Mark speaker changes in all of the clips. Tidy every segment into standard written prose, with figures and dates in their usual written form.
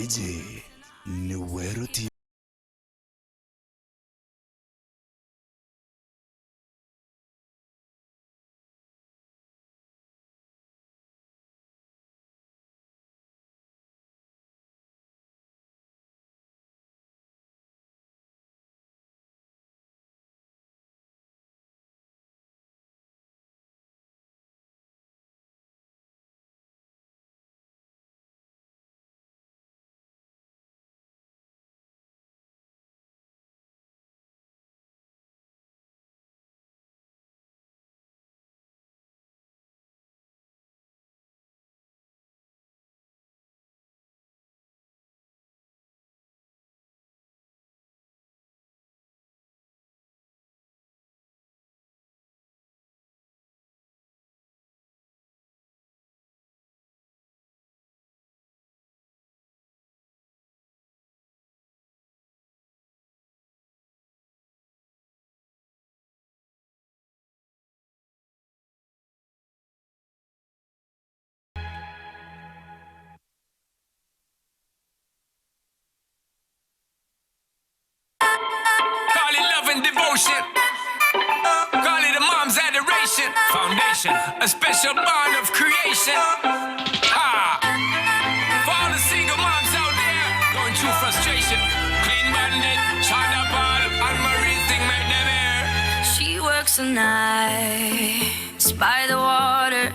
Speaker 1: Eje ni Weru TV.
Speaker 2: Call it love and devotion. Call it a mom's adoration. Foundation, a special bond of creation. Ah, for all the single moms out there going through frustration. Clean Bandit, China Ball, and Marie thing make them air.
Speaker 3: She works the nights by the water.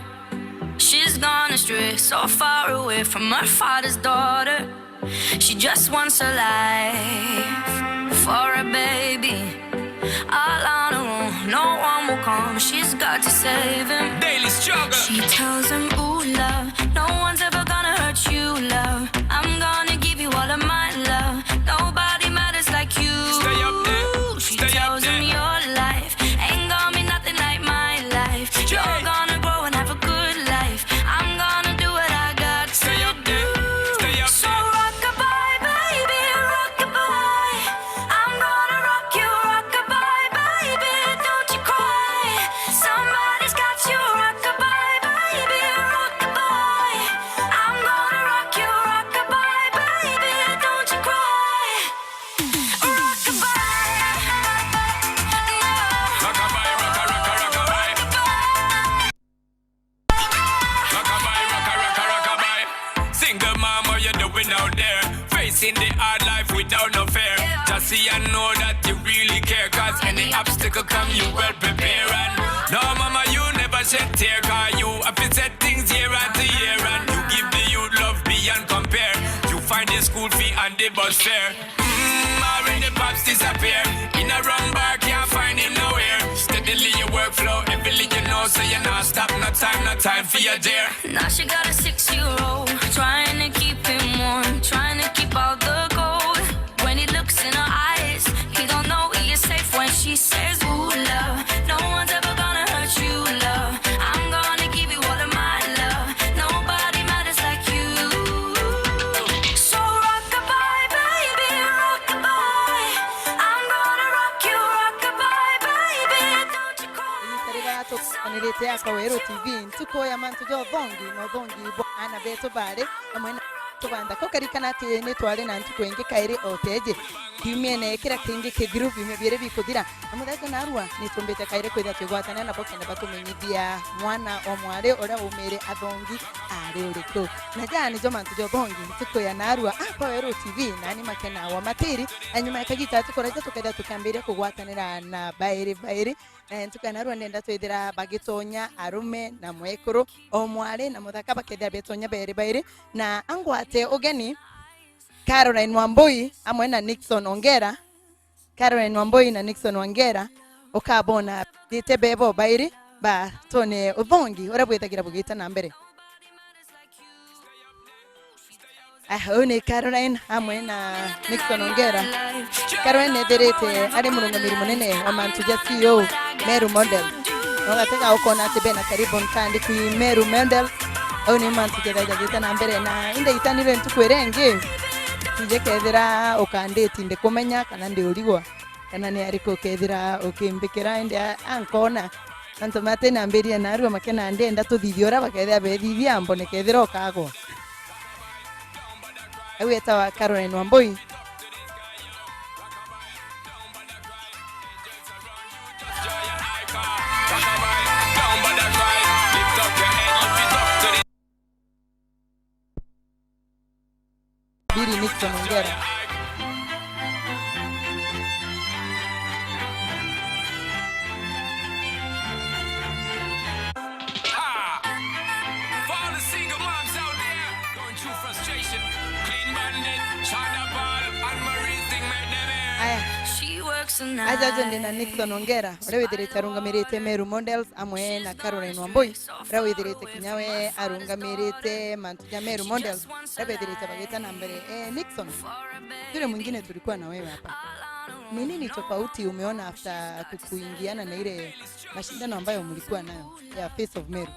Speaker 3: She's gone astray, so far away from her father's daughter. She just wants a life for a baby. All on her own, no one will come. She's got to save him.
Speaker 2: Daily struggle.
Speaker 3: She tells him, ooh, love, no one's ever gonna hurt you, love. I'm gonna give you all of my love. Nobody matters like you.
Speaker 2: Stay up there.
Speaker 3: She
Speaker 2: Stay up
Speaker 3: tells him
Speaker 2: there.
Speaker 3: your life ain't gonna be nothing like my life.
Speaker 2: Straight.
Speaker 3: You're gonna grow and have a good life. I'm gonna do what I got
Speaker 2: Stay
Speaker 3: to
Speaker 2: up there.
Speaker 3: do.
Speaker 2: Stay up
Speaker 3: So
Speaker 2: there.
Speaker 3: rock-a-bye, baby, rock-a-bye. I'm gonna rock you, rock-a-bye, baby, don't you cry. Somebody's got you, rock-a-bye, baby, rock-a-bye. I'm gonna rock you, rock-a-bye, baby, don't you cry. Rock-a-bye, no.
Speaker 2: Rockabye, rocka, rocka, rockabye. Rockabye, rocka, rocka, rockabye. Single mom, how you doing out there? Facing the hard life without no fear. Just see and know that you really care. Cause any obstacle come, you well prepare. And no, mama, you never shed tear. Cause you have to set things year after year. And you give the youth love beyond compare. You find the school fee and the bus fare. Already pops disappear. In a wrong bar, can't find him nowhere. Steadily your workflow, everything you know, so you not stop, no time, no time for your dear.
Speaker 3: Now she got a 6-year-old, trying to keep him warm, trying to keep all the gold. When he looks in her eyes, he don't know he is safe when she says, ooh, love, no one's ever gonna hurt you, love. I'm gonna give you all of my love. Nobody matters like you. So rock-a-bye, baby, rock-a-bye. I'm gonna rock you, rock-a-bye, baby, don't you cry.
Speaker 4: Kanirete yakwa Weru TV ntuko ya mantu jo thongi no thongi bo ana beto bare amwe na tubanda ko karikana ati ni tware na ntuko ingi kairi oteje kiumia kira kingi kithiru biumia biere bikuthira na muthaka narua ni tumbite kairi kwithia twigwatana na bokenda batumenyithia mwana o mwari uria umire athongi ari uriku na jani jo mantu jo thongi ntuko ya narua akwa Weru TV nani makena wa matiri anyuma ya kagita tukoraja tukaida tukambiria kugwatanira na bairi bairi ntuko narua nenda twithira bagitonya arume na mwekuru o mwari na muthaka bakethia betonya bairi bairi na angwate ugeni Caroline Wambui amwe na Nixon Ongera. Caroline Wambui na Nixon Ongera ukabona dite bebo bairi ba tone uthongi uria bwithagira bugita na mbere. Uyu ni Caroline amwe na Nixon Ongera. Caroline etherete ari murungamiri munene wa Mantuja CEO Meru Model. Nogatega ukona ati bena karibu nkandi kwi Meru Model. Uyu ni Mantuja gagita na mbere na inde itanire ntukwire tije kethira ukanditi ndikumenya kana ndiurigwa kana ni ariko kethira ukimbikira indi ankona antu mate nambirie narua makena ndienda tuthithia uria bakethia bethithia mbone kethira ukagwa. Awetawa Caroline Wambui. Biri Nixon Ongera.
Speaker 2: For all the single moms out there going through frustration, clean bandit, China ball, and Marie thing make them air.
Speaker 4: Aya.
Speaker 3: She works the
Speaker 4: Ajajo ndina
Speaker 3: night.
Speaker 4: Nixon Ongera uria withirite arungamirite Meru Models amwe na Caroline Wambui uria withirite kinyawe arungamirite mantu ja Meru Models uria withirite bagita na mbere. Nixon, yule mwingine tulikuwa na wewe hapa, ni nini tofauti umeona after kuingiana na ile mashindano ambayo mlikuwa nayo ya Face of Meru?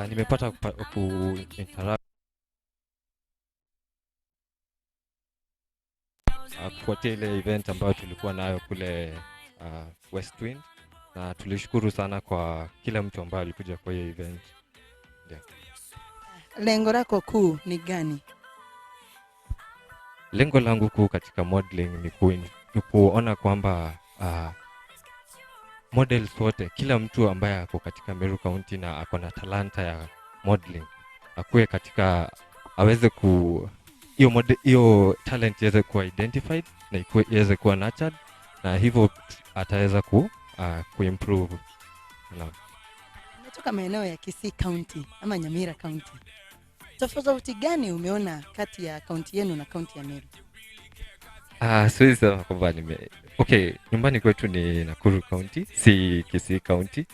Speaker 5: Nimepata ku interact kufuatia ile event ambayo tulikuwa nayo kule West Wind, na tulishukuru sana kwa kila mtu ambaye alikuja kwa hiyo event. Yeah.
Speaker 4: Lengo lako kuu ni gani?
Speaker 5: Lengo langu kuu katika modeling ni kuona kwamba models wote, kila mtu ambaye ako katika Meru County na ako na talanta ya modeling akuwe katika, aweze ku hiyo talent iweze kuwa identified na iweze kuwa nurtured, na hivyo ataweza kuimprove.
Speaker 4: Umetoka maeneo ya Kisii County ama Nyamira County. Tofauti gani umeona kati ya kaunti yenu na kaunti ya Meru?
Speaker 5: Siwezi sema kwamba okay, nyumbani kwetu ni Nakuru County, si Kisii County.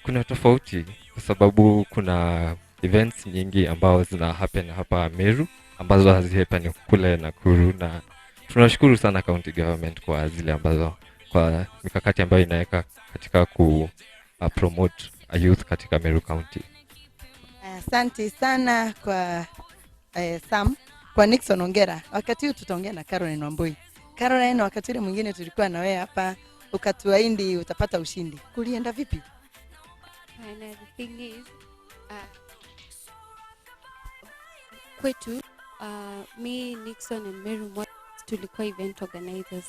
Speaker 5: Kuna tofauti kwa sababu kuna events nyingi ambazo zina happen hapa Meru ambazo hazihappen kule Nakuru, na tunashukuru sana county government kwa zile ambazo, kwa mikakati ambayo inaweka katika ku promote a youth katika Meru County.
Speaker 4: Asante sana kwa Sam, kwa Nixon Ongera. Wakati huu tutaongea na Caroline Wambui. Caroline, wakati ule mwingine tulikuwa na wewe hapa ukatuahidi utapata ushindi. Kulienda vipi?
Speaker 6: And the thing is, kwetu, me, Nixon and Meru Models tulikuwa event organizers.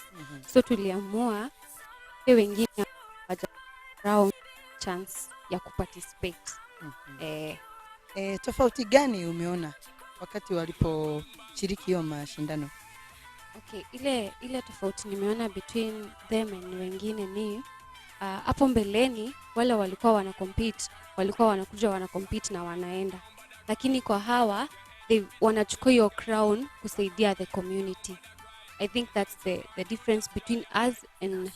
Speaker 6: So tuliamua wengine round chance ya kuparticipate.
Speaker 4: Tofauti gani umeona wakati waliposhiriki hiyo mashindano?
Speaker 6: Okay, ile tofauti nimeona between them and wengine ni hapo mbeleni wale walikuwa wana compete, walikuwa wanakuja wana compete na wanaenda, lakini kwa hawa they wanachukua hiyo crown kusaidia the community. I think that's the difference between us and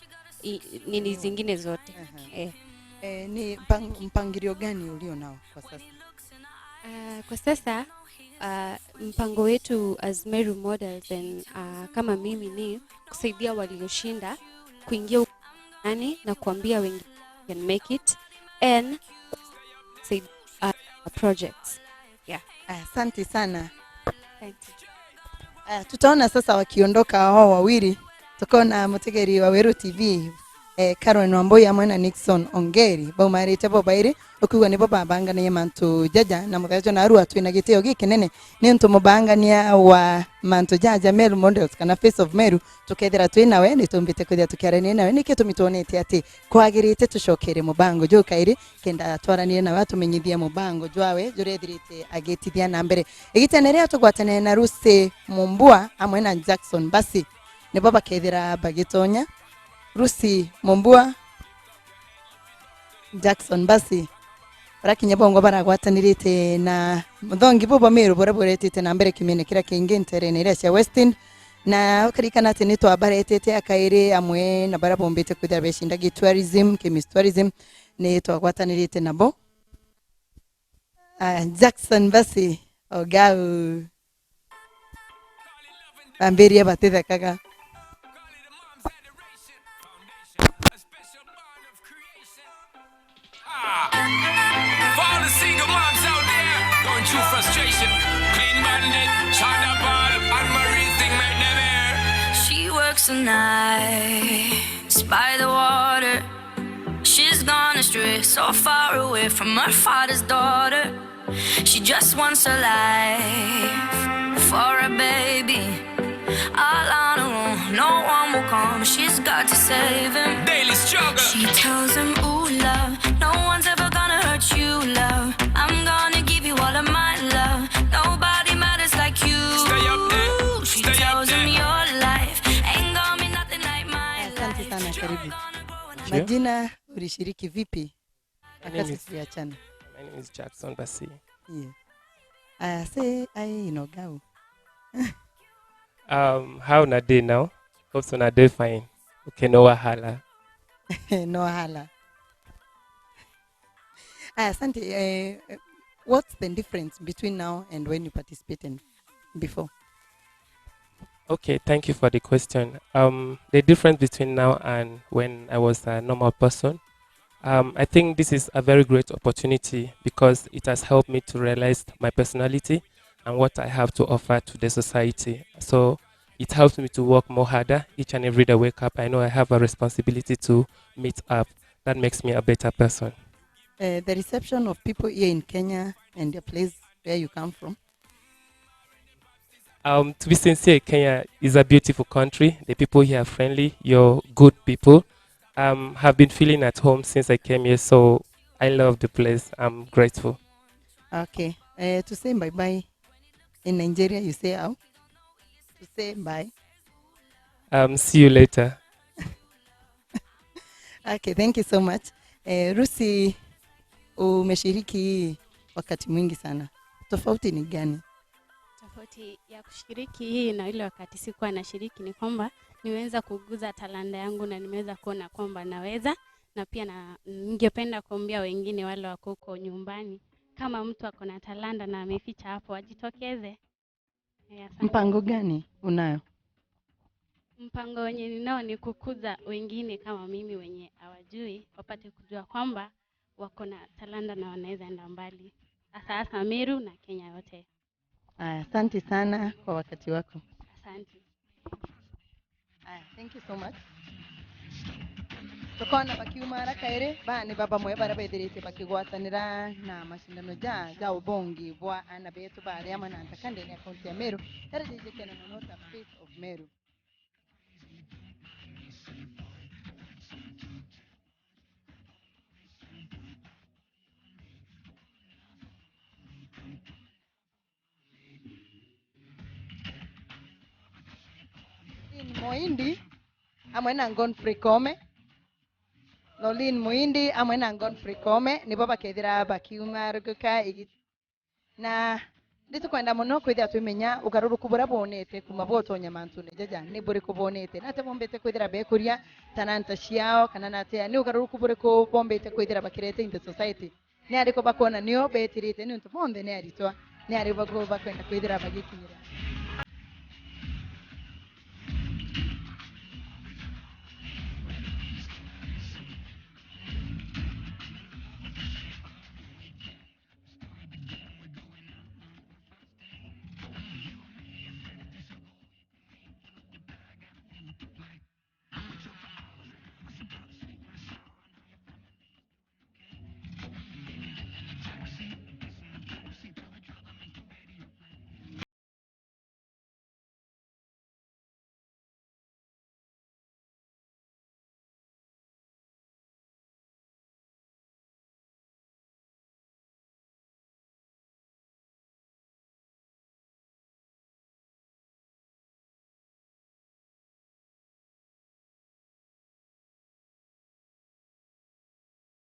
Speaker 6: nini zingine zote.
Speaker 4: Ni mpangilio gani ulio nao kwa sasa?
Speaker 6: Kwa sasa mpango wetu as Meru Models and kama mimi ni kusaidia walioshinda kuingia ndani na kuambia wengine can make it and kusaidia projects. Yeah.
Speaker 4: Asante sana.
Speaker 6: Thank you.
Speaker 4: Tutaona sasa wakiondoka hao wawili, tukona mutegeri wa Weru TV Caroline Wambui hamwe na Nixon Ongeri baumarite bo bairi ukuga nibo babangania mantu jaja na muthejo na arua twina gitio gikinene ni ntu mubangania wa mantu jaja Meru Models kana Face of Meru tukethira twina we ni tumbite kwithia tukiarania nawe niki tumituonete ati kwagirite tucokere mubango ju kairi kenda twaranie nawe atumenyithie mubango jwawe jurethirite agitithia na mbere igitenerea tugwatane na Lucy Mumbua hamwe na Jackson Basi nibo bakethira bagitonya. Lucy Mumbua, Jackson Basi barakinya bongo baragwatanirite na muthongi bobo Meru boria buretete na mbere kimene kira kingi nterene iria cia West End na ukarikana ati ni twambaretete akairi amwe na baria bombite kwithira becindagi tourism chemist tourism ni twagwatanirite nabo. Jackson Basi ogau bambirie batithekaga.
Speaker 2: For all the single moms out there going through frustration, clean bandit, China ball, and Marie thing make them air.
Speaker 3: She works the nights by the water. She's gone astray, so far away from her father's daughter. She just wants a life for a baby. All on her own, no one will come. She's got to save him.
Speaker 2: Daily struggle.
Speaker 3: She tells him, ooh, love, no one's ever gonna hurt you, love. I'm gonna give you all of my love. Nobody matters like you.
Speaker 2: Stay up there.
Speaker 3: She
Speaker 2: Stay up
Speaker 3: tells him
Speaker 2: there.
Speaker 3: your life ain't gonna be nothing like my
Speaker 4: Asante
Speaker 3: life.
Speaker 4: sana, karibu.
Speaker 3: Gonna grow and
Speaker 4: Majina, ulishiriki vipi
Speaker 7: My name
Speaker 4: wakati
Speaker 7: is,
Speaker 4: tuliachana?
Speaker 7: my name is Jackson Basi.
Speaker 4: Yeah. Aya, say ai inogau.
Speaker 7: How na day now? Hope so na day fine. Okay, no wahala.
Speaker 4: No hala. Aya, asante. What's the difference between now and when you participated before?
Speaker 7: Okay, thank you for the question. The difference between now and when I was a normal person, I think this is a very great opportunity because it has helped me to realize my personality and what I have to offer to the society. So it helps me to work more harder each and every day I wake up. I know I have a responsibility to meet up. That makes me a better person.
Speaker 4: The reception of people here in Kenya and the place where you come from?
Speaker 7: To be sincere, Kenya is a beautiful country. The people here are friendly. You're good people. Have been feeling at home since I came here, so I love the place. I'm grateful.
Speaker 4: Okay. To say bye-bye in Nigeria, you say how? To say bye.
Speaker 7: See you later.
Speaker 4: Okay, thank you so much. Rusi, umeshiriki hii wakati mwingi sana. Tofauti ni gani?
Speaker 8: Tofauti ya kushiriki hii na ile wakati sikuwa nashiriki ni kwamba nimeweza kuguza talanta yangu na nimeweza kuona kwamba naweza, na pia na ningependa kuambia wengine wale wako huko nyumbani, kama mtu ako na talanta na ameficha hapo ajitokeze. Asante.
Speaker 4: Mpango gani unayo?
Speaker 8: Mpango wenye ninao ni kukuza wengine kama mimi wenye hawajui wapate kujua kwamba wako na talanta na wanaweza enda mbali, hasa hasa Meru na Kenya yote.
Speaker 4: Aya, asante sana kwa wakati wako.
Speaker 8: Asante.
Speaker 4: Aya, thank you so much. Tukona bakiuma rakaire bani baba mwe bara bethirite bakigwatanira na mashindano ja ubongi bwa ana betu baria mananta kande ni kaunti ya Meru yarajijekena na Nota Face of Meru. Lin Moindi amwe na Godfrey Kome. Lolin Muindi amwe na Godfrey Kome nibo bakethira bakiuma ruguka na nditukwenda muno kwithira twimenya ugaruruku buria bonete kuma bwotonya mantune jaja ni buriku bonete nate bombete kwithira bekuria talanta ciao kana natea ni ugaruruku buriku bombete kwithira bakirete in the society ni ariko bakuona nio betirite ni untu bonthe ni aritwa ni ariko bakwenda kwithira bagikinyira.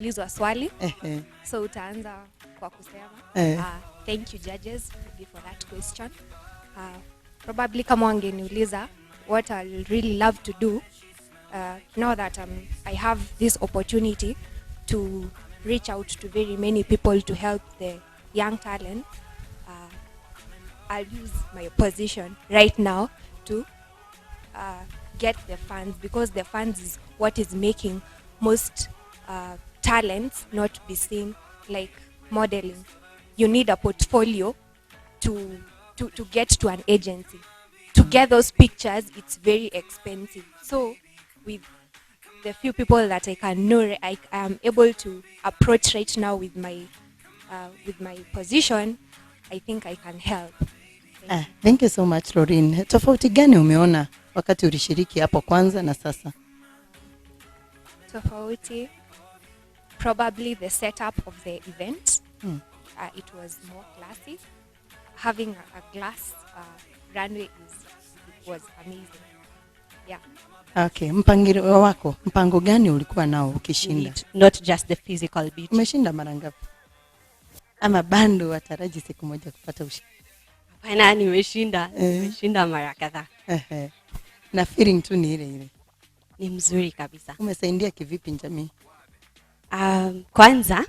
Speaker 9: Ulizwa swali.
Speaker 4: Ehe.
Speaker 9: So utaanza kwa kusema
Speaker 4: Eh.
Speaker 9: Thank you judges maybe for that question. Probably kama wangeniuliza what I'll really love to do now that I have this opportunity to reach out to very many people to help the young talent, I'll use my position right now to get the funds, because the funds is what is making most talents not be seen, like modeling. You need a portfolio to get to an agency. To get those pictures, it's very expensive. So with the few people that I can know, I am able to approach right now with my position, I think I can help.
Speaker 4: Ah, thank you so much Lorin. Tofauti gani umeona wakati ulishiriki hapo kwanza na sasa?
Speaker 9: Tofauti, probably the setup of the event. It was more classy. Having a glass runway was amazing. Yeah.
Speaker 4: Okay, mpangilio wako, mpango gani ulikuwa nao ukishinda?
Speaker 10: Not just the physical beauty.
Speaker 4: Umeshinda mara ngapi? Ama bado wataraji siku moja kupata ushindi?
Speaker 10: Hapana, nimeshinda. Nimeshinda mara kadhaa.
Speaker 4: Ehe. Na feeling tu ni ile ile.
Speaker 10: Ni mzuri kabisa.
Speaker 4: Umesaidia kivipi jamii?
Speaker 10: Kwanza,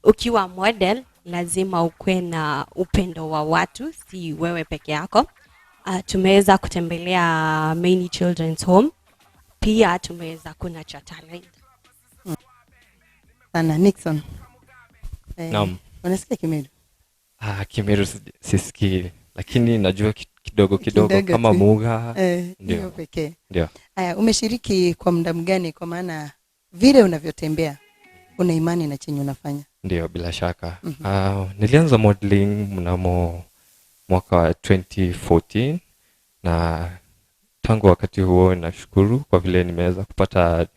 Speaker 10: ukiwa model lazima ukuwe na upendo wa watu, si wewe peke yako. Tumeweza kutembelea many children's home. Pia tumeweza kuna talent.
Speaker 4: Sana Nixon.
Speaker 5: Naam.
Speaker 4: Unasikia Kimeru?
Speaker 5: Ah, Kimeru sisikii, lakini najua kidogo kidogo
Speaker 4: Kidogo
Speaker 5: kama
Speaker 4: tu.
Speaker 5: Muga. Ndio.
Speaker 4: Hiyo pekee.
Speaker 5: Ndio.
Speaker 4: Aya, umeshiriki kwa muda mgani? Kwa maana vile unavyotembea una imani na chenye unafanya.
Speaker 5: Ndio, bila shaka. Nilianza modeling mnamo mwaka wa 2014 na tangu wakati huo nashukuru kwa vile nimeweza kupata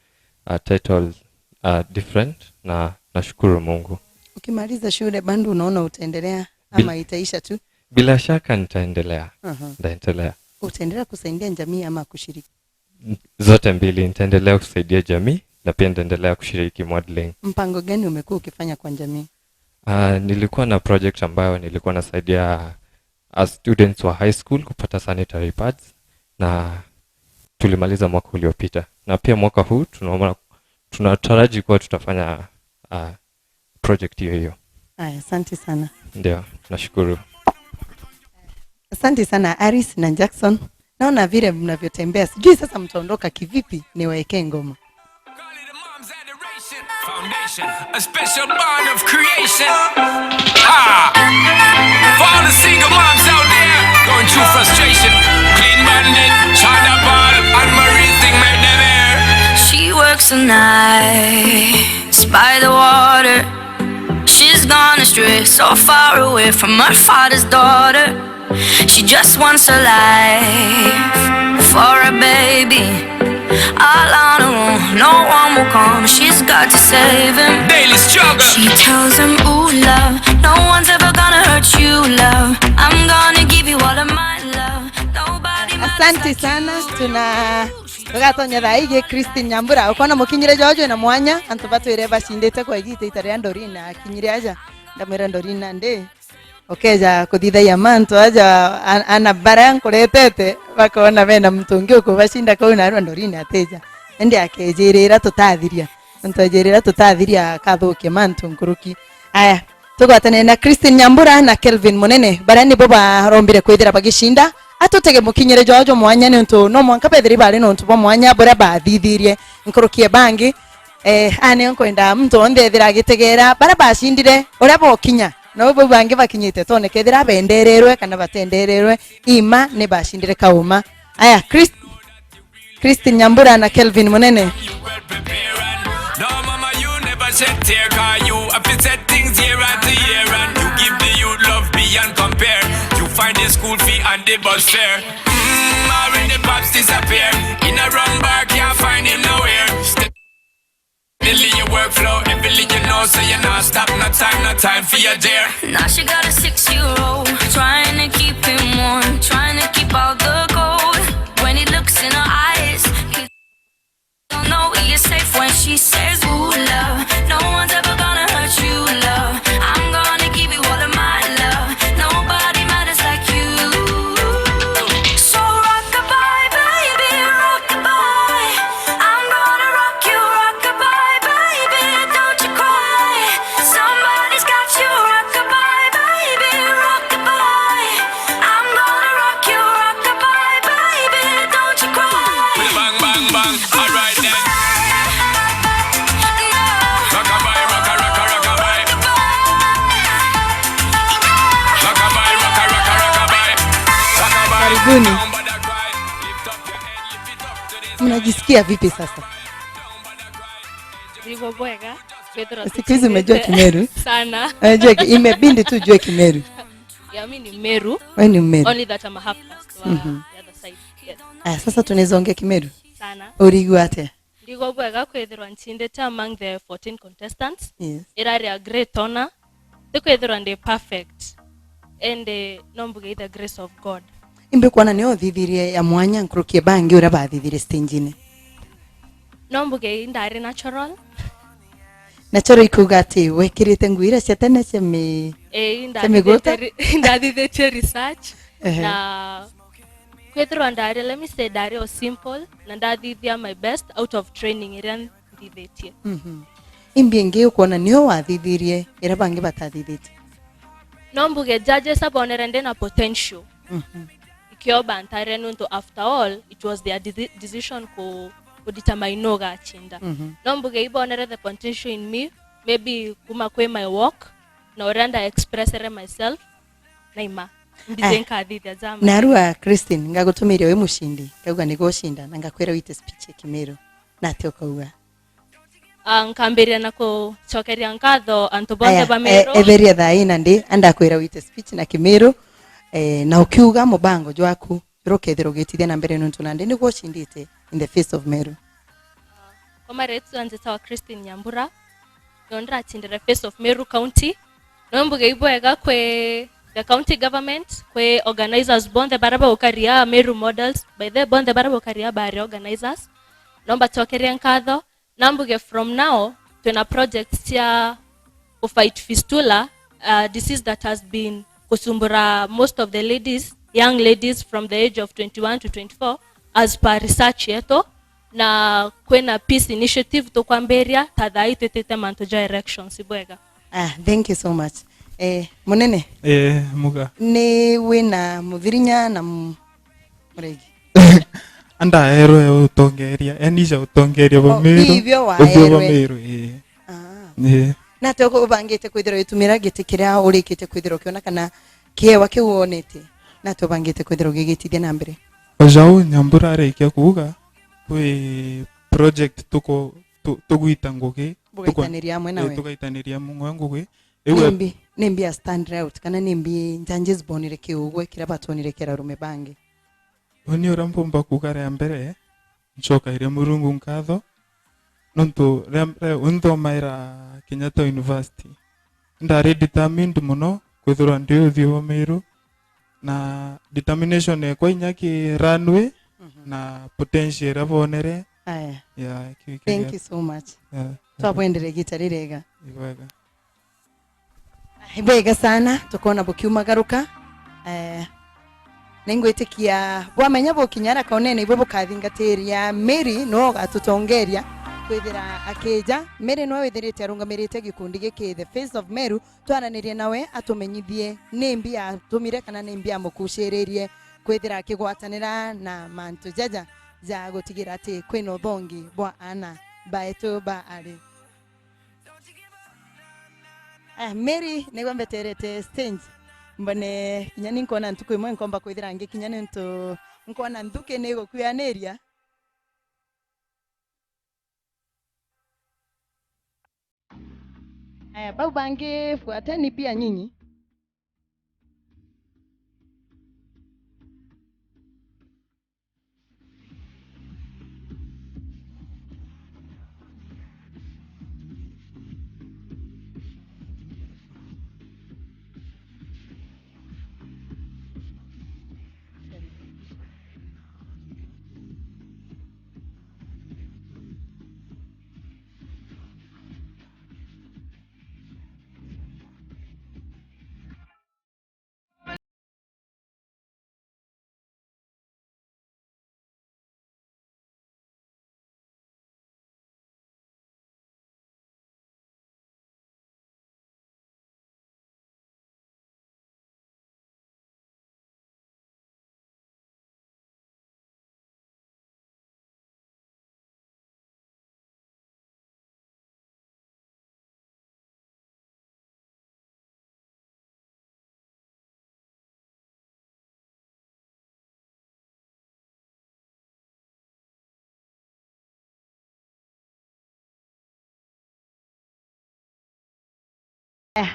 Speaker 5: title different na nashukuru Mungu.
Speaker 4: Ukimaliza shule bado unaona utaendelea ama itaisha tu?
Speaker 5: Bila shaka nitaendelea. Nitaendelea.
Speaker 4: Utaendelea kusaidia jamii ama kushiriki?
Speaker 5: Zote mbili, nitaendelea kusaidia jamii na pia nitaendelea kushiriki modeling.
Speaker 4: Mpango gani umekuwa ukifanya kwa jamii?
Speaker 5: Nilikuwa na project ambayo nilikuwa nasaidia as students wa high school kupata sanitary pads na tulimaliza mwaka uliopita, na pia mwaka huu tunataraji kuwa tutafanya project hiyo hiyo.
Speaker 4: Aya, asante sana.
Speaker 5: Ndio, nashukuru.
Speaker 4: Asante sana Aris na Jackson. Naona vile mnavyotembea, sijui sasa mtaondoka kivipi, niwaekee ngoma.
Speaker 2: Foundation, a special bond of creation. Ah, for all the single moms out there going through frustration, clean bandit, China ball, and Marie thing make them air.
Speaker 3: She works the nights by the water. She's gone astray, so far away from her father's daughter. She just wants a life for a baby. All on her own, no one will come. She's got to save him.
Speaker 2: Daily struggle.
Speaker 3: She tells him, ooh, love, no one's ever gonna hurt you, love. I'm gonna give you all of my love. Nobody matters
Speaker 4: Asante
Speaker 3: like
Speaker 4: sana,
Speaker 3: you.
Speaker 4: tuna tugatonya thaa Christine Nyambura ukona mukinyire jojo na mwanya antu batwire bashindite kwa igite itari ya Ndorina akinyire aja ndamwira Ndorina ndi okeja kuthithaia mantu aja ana bara nkuretete bakona bena mtungi ukubashinda kau narua Ndorina ateja ndi akejirira tutathiria ntojirira tutathiria kathukie mantu nkuruki. Aya, tugwatane na Christine Nyambura na Kelvin Munene baria nibo barombire kwithira bagishinda atutege mukinyire jojo mwanya ni untu no mwanka bethiri bari no untu bo mwanya buria bathithirie nkurukie bangi ane nkwenda muntu onthe ethira agitegera baria bashindire uria bokinya no bo bangi bakinyite tone kethira bendererwe kana batendererwe ima ni bashindire kauma. Aya, Christine Nyambura na Kelvin Munene.
Speaker 2: No mama, you never shed tear, cause you have to set things year after year, and you give the youth love beyond compare. You find the school fee and the bus fare. Already pops disappear. In a wrong bar, can't find him nowhere. Steadily your workflow, everything you know, so you're not stop, no time, no time for your dear.
Speaker 3: Now she got a 6-year-old, trying to keep him warm, trying to keep all the gold. When he looks in her eyes, he don't know he is safe when she says, ooh, love, no one's ever gonna hurt you, love. I'm gonna give you all of my love. Nobody matters like you. So rock-a-bye, baby, rock-a-bye. I'm gonna rock you, rock-a-bye, baby, don't you cry. Somebody's got you, rock-a-bye, baby, rock-a-bye. I'm gonna rock you, rock-a-bye, baby, don't you cry.
Speaker 2: Bang, bang, bang, all right then. Rock-a-bye, rocka, rocka, rock-a-bye. Rock-a-bye, rocka, rocka, rock-a-bye. Rock-a-bye.
Speaker 4: Karibuni. Mnajisikia vipi sasa?
Speaker 8: Nilivyoboeka, Pedro
Speaker 4: Siku hizi umejua Kimeru?
Speaker 8: Sana.
Speaker 4: Unajua imebidi tu ujue Kimeru.
Speaker 11: Yeah, mimi ni Meru.
Speaker 4: Wewe ni Meru.
Speaker 11: Only that I'm a half caste wa the other side. Yes.
Speaker 4: Ah, sasa tunaweza ongea Kimeru?
Speaker 11: Sana.
Speaker 4: Urigwa atia?
Speaker 11: Ndigwa bwega kwithirwa nchindite among the 14 contestants.
Speaker 4: Yes.
Speaker 11: Irari a great honor. Ndikwithirwa ndi perfect. And no mbuge the grace of God.
Speaker 4: Imbe kuona ni othithirie ya mwanya nkurukie bangi uria bathithirie stage-ini.
Speaker 11: No mbuge ndari natural.
Speaker 4: Natural ikuga ati wekirite nguo iria cia tene cia mi migũta?
Speaker 11: Ndathithĩtie research na kwithirwa ndari, let me say ndari o simple na ndathithia my best out of training iria nthithĩtie.
Speaker 4: Imbi ingi ukuona nio wathithirie iria bangi batathithitie.
Speaker 11: No mbuge judges abonere ndina potential. Ikio bantare nuntu after all it was their decision ku determine no gachinda. No mbuge ibonere the potential in me, maybe kuma kwe my work na urenda expressere myself na ima mbize nkathithia jama.
Speaker 4: Narua Christine ngagutumiire wi mushindi ngauga nigushinda na ngakwira wite speech ya Kimeru na ate ukauga.
Speaker 11: Nkambiria na kucokeria nkatho antu bonthe ba Meru.
Speaker 4: Etheria thaa ina ndi andakwira wite speech na Kimeru na ukiuga mubango jwaku rukethira ugitithia na mbere nuntu nandi niguo ushindite in the face of Meru.
Speaker 11: Kwa maretu anjetawa Christine Nyambura nondra chindira face of Meru County. No mbuge ibwega kwe the county government, kwe organizers bonthe baraba ukaria Meru models by the bonthe baraba ukaria bari organizers nomba tokeria nkatho. Nambuge from now tuna project ya kufight fistula, disease that has been kusumbura most of the ladies, young ladies from the age of 21 to 24 as per research yeto, na kwena peace initiative tokwamberia tathai twetete manto ja erections ibwega.
Speaker 4: Thank you so much. Munene.
Speaker 12: Muga.
Speaker 4: Ni wina muthirinya na muregi.
Speaker 12: Anda ero utongeria, enisha utongeria ba Meru.
Speaker 4: Ibyo wa ero.
Speaker 12: Meru.
Speaker 4: Na toko ubangite kwithira itumira giti kiria urikite kwithira ukiona kana kiewa kiu wonete. Na to bangite kwithira ugigitithia na mbere.
Speaker 12: Ojau Nyambura arikia kuuga kwi project tuko tuguita ngugi
Speaker 4: tugaitaniria hamwe nawe.
Speaker 12: Tugaitaniria mwe ngugi.
Speaker 4: Nimbi nimbi ya stand out kana nimbi njanjes bonire kiugwe kira batonire kira rume bangi.
Speaker 12: Oni urampomba kuuga ria mbere ncoka iria murungu nkatho nontu ria mbere unthomaira Kenyatta University ndari determined muno kwithirwa ndi uthio wa Meru na determination ekwa inya ki runway na potential rabonere.
Speaker 4: Aya.
Speaker 12: Yeah,
Speaker 4: thank you so much. Twabwendere gita rirega.
Speaker 12: Ibwega.
Speaker 4: Ibwega sana tukona bukiumagaruka. Ningwitikia bwamenya bukinyara kaonene ibwe bukathingatiria Mary no gatutongeria kwithira akija Mary no withirite arungamirite gikundi giki the face of Meru twaranirie nawe atumenyithie nimbi atumire kana nimbi amukuciririe kwithira akigwatanira na mantu jaja ja gutigira ati kwina uthongi bwa ana baetu ba ari. Mary nigwa mbeterete stage mbone kinya ninkona ntuku imwe nkomba kwithira ngi kinya nintu nkona nthuki ni gukuaniria. Aya bau bangi fuateni pia nyinyi.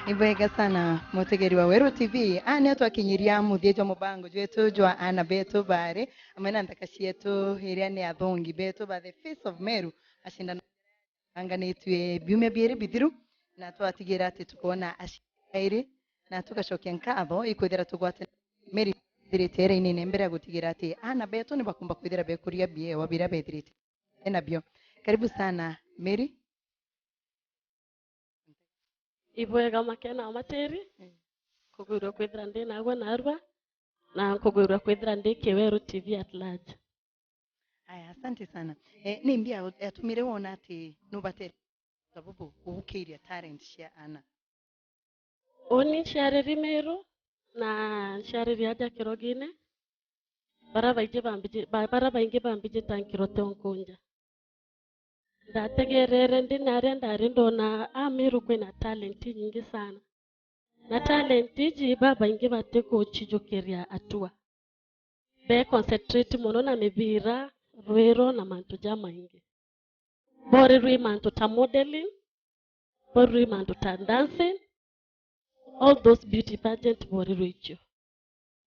Speaker 4: Ibwega sana mutegeri wa Weru TV ane twakinyiria muthie jwa mubango jwetu jwa ana betu bare amwe na nthaka cietu iria ni athongi betu ba the face of Meru acindano anganitue biumia biiri bithiru na twatigira ati tukona aciairi na tugacokia nkatho ikwithira tugwate Meri thirite ere-inĩ mbere ya gutigira ati ana betu ni bakumba kwithira bekuria biewa biria bethirite nabio. Karibu sana Mary.
Speaker 13: Ibwega makena materi kugwirwa kwithira ndi nagwa narwa na kugwirwa kwithira ndi Kiweru TV at large.
Speaker 4: Aya, asante sana. Nimbia atumire wona ati nubatere sababu uhukiria talent cia ana.
Speaker 13: Oni ciariri Meru na ciariri aja Kirogine bara baingi bambije tankirote onkunja. Ndategerere ndi naria ndari ndona Amiru kwina talent nyingi sana. Na talent iji baba ingi bate kuchijukiria atua. Be concentrate muno na mibira, rwero na mantu jama ingi. Bori rwi mantu ta modeling, bori rwi mantu ta dancing, all those beauty pageant bori rwi icho.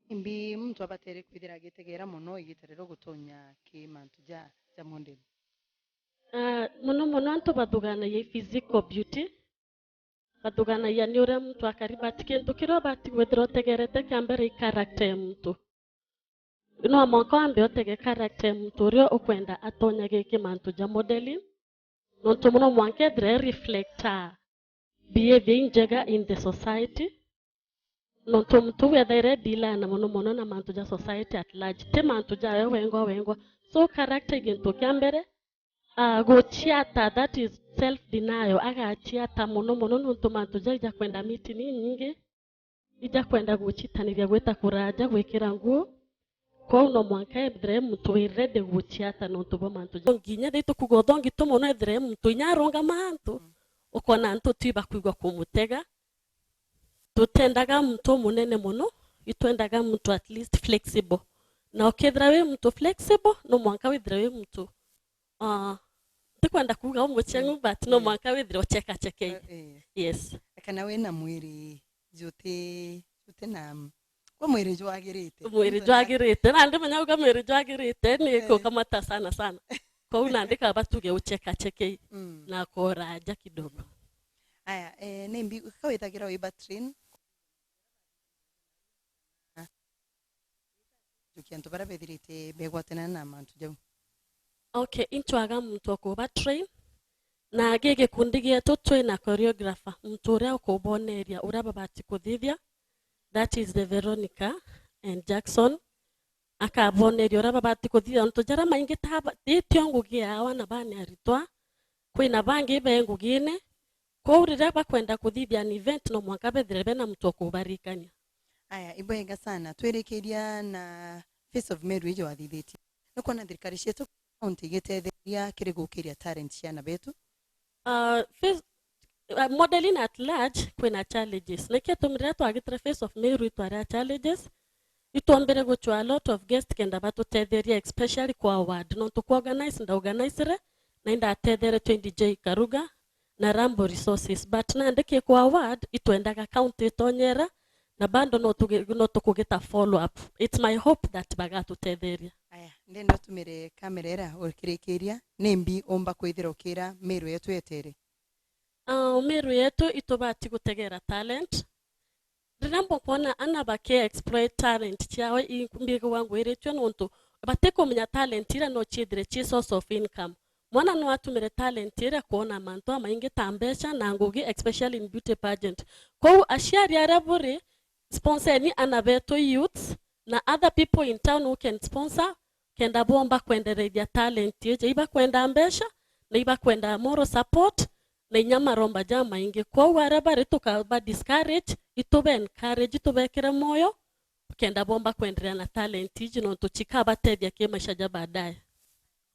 Speaker 4: Imbi mtu abatere kwithira gitegera muno igiterero gutonya ki mantu ja modeling.
Speaker 13: Muno muno antu bathugana ye physical beauty bathugana ya ni uria mtu akariba kintu kiria bati gwethira utegerete kia mbere i character ya mtu no mwanka wambe utege character ya mtu uria ukwenda atonya giki mantu ja modeling nontu muno mwanka ethire reflector behavior njega in the society nontu mtu wethaire dealer na muno muno na mantu ja society at large ti mantu ja we wengwa wengwa so character gintu kia mbere. Gochiata, that is self denial agachiata muno muno nontu mantu jaija kwenda mitini nyingi ija kwenda guchitaniria gwita kuraja gwikira nguo kwau no mwanka ethire muntu wirede guchiata nontu bo mantu nginya thitu kuga uthongi tu muno ethire muntu inyaronga mantu ukona antu twiba kuigwa kumutega tutendaga muntu munene muno itwendaga muntu at least flexible na ukethira wi muntu flexible no mwanka withire wi muntu ndikwenda kuga umuchengu but no mwanka withire ucheka cheke. Yes.
Speaker 4: Kana we na mwiri jute jute na kwa mwiri jwagirite.
Speaker 13: Mwiri jwagirite na ndi menya uga mwiri jwagirite ni kukamata sana sana. Kwa unaandika batuge ucheka cheke na koraja kidogo.
Speaker 4: Aya, nimbi kawithagira wi batrin. Tukiantu bara bethirite begwatana na mantu jau.
Speaker 13: Okay, intwaga muntu okuba train na gigi kundi gietu twina choreographer muntu uria ukuboneria uria babati kuthithia, that is the Veronica and Jackson akaboneria uria babati kuthithia ntu jara maingi ta itio ngugi yao na bani aritwa kwina bangi be ngugine ko urira bakwenda kuthithia ni event no mwanka bethire bena muntu okubarikania.
Speaker 4: Aya, ibwega sana twerekeria na Face of Meru ijo athithitie nukona thirikari cietu county gitetheria kiri gukiria talent ciana betu.
Speaker 13: Modeling at large kwina challenges nike tumire twagitire Face of Meru itwara challenges ituombere guchwa a lot of guests kenda batutetheria especially kwa award no tukuorganize nda organizere na inda atethere 20J Karuga na Rambo Resources but na ndike kwa award itwendaga county itonyera na bando no tukugita follow up. It's my hope that bagatutetheria.
Speaker 4: Aya, ndenda tumire kamera era ukirikiria nimbi omba kwithira ukira Meru yetu yetere.
Speaker 13: Meru yetu itobati gutegera talent. Ndirambo kuona ana bake exploit talent chiawe imbige wangu iretwe nontu bateko menya talent ira no chithire chi source of income. Mwana no atumire talent ira kuona mantu amaingi tambesha na ngugi especially in beauty pageant. Kwa aciari aria buri sponsor ni anabeto youths na other people in town who can sponsor kenda bomba kuendelea talent yeje iba kwenda mbesha na iba kwenda moral support na inyama romba jama ingi kwa wara tukaba discourage itube encourage itubekere moyo kenda bomba kuendelea na talent iji no tuchikaba tethia ke maisha ja baadaye.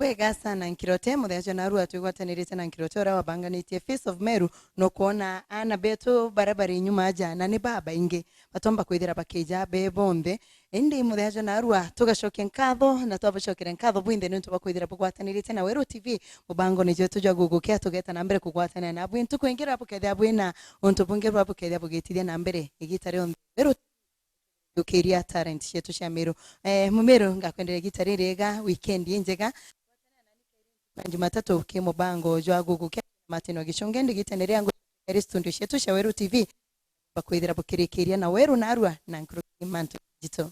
Speaker 4: Wega sana Nkirote, muthenya narua twigwatanirite na Nkirote uria wabanganitie Face of Meru, no kuona ana betu barabara inyuma jana ni baba ingi batomba kwithira bakija be bonthe. Indi muthenya narua tugacokia nkatho na twabacokera nkatho bwinthe ni untu bakwithira bugwatanirite na Weru TV mubango ni jetu jwa gugukia tugeta na mbere kugwatanira na bwintu kwingira bukethia bwina untu bungi bwa bukethia bugitithia na mbere igita rionthe Weru ukiria talent cietu cia Meru. Mumeru ngakwenderea igita ririega, weekend njega na Jumatatu ki mubango jwa gugukia Martin Gicunge ndigitenere ngo eri studio cietu cia Weru TV bakwithira bukirikiria na Weru narua na nkuru mantu jito.